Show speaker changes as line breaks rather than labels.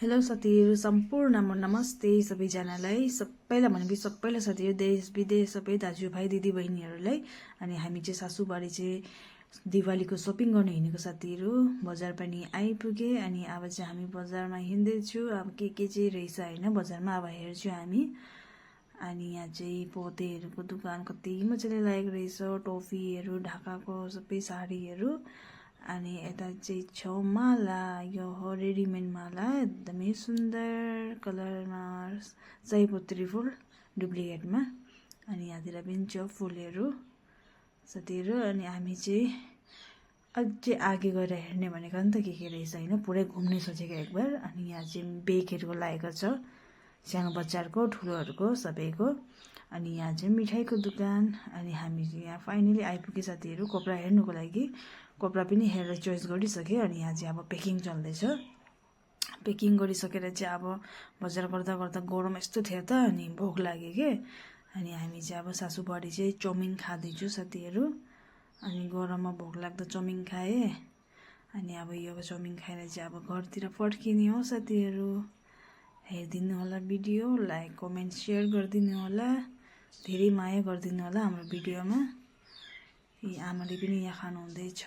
Hello साथीहरू सम्पूर्णमा नमस्ते सबैजनालाई। सबैलाई भनेपछि सबैलाई साथीहरू, देश विदेश सबै दाजुभाइ दिदीबहिनीहरूलाई। अनि हामी चाहिँ सासूबारी चाहिँ दिवालीको सपिङ गर्न हिँडेको साथीहरू। बजार पनि आइपुगे अनि अब चाहिँ हामी बजारमा हिँड्दैछु। अब के चाहिँ रहेछ होइन बजारमा अब हेर्छु हामी। अनि यहाँ चाहिँ पोतेहरूको दुकान कति मजाले लागेको रहेछ, टोफीहरू, ढाकाको सबै साडीहरू। अनि यता चाहिँ छ माला, यो हो रेडिमेड माला, एकदमै सुन्दर कलरमा सयपत्री फुल डुप्लिकेटमा। अनि यहाँतिर पनि छ फुलहरू साथीहरू। अनि हामी चाहिँ अझै आगे गएर हेर्ने भनेको नि त के रहेछ होइन, पुरै घुम्ने सोचेको एकबार। अनि यहाँ चाहिँ बेगहरूको लागेको छ, सानो बच्चाहरूको ठुलोहरूको सबैको। अनि यहाँ चाहिँ मिठाईको दुकान। अनि हामी यहाँ फाइनली आइपुगे साथीहरू कपडा हेर्नुको लागि। कपडा पनि हेरेर चोइस गरिसकेँ। अनि यहाँ चाहिँ अब पेकिङ चल्दैछ। पेकिङ गरिसकेर चाहिँ अब बजार गर्दा गर्दा गरम यस्तो थियो त, अनि भोक लाग्यो के। अनि हामी चाहिँ अब सासूबारी चाहिँ चाउमिन खाँदैछु साथीहरू। अनि गरममा भोक लाग्दा चाउमिन खाएँ। अनि अब यो चाउमिन खाएर चाहिँ अब घरतिर फर्किने हो साथीहरू। हेरिदिनु होला भिडियो, लाइक कमेन्ट सेयर गरिदिनु होला, धेरै माया गरिदिनु होला हाम्रो भिडियोमा। आमाले पनि यहाँ खानुहुँदैछ।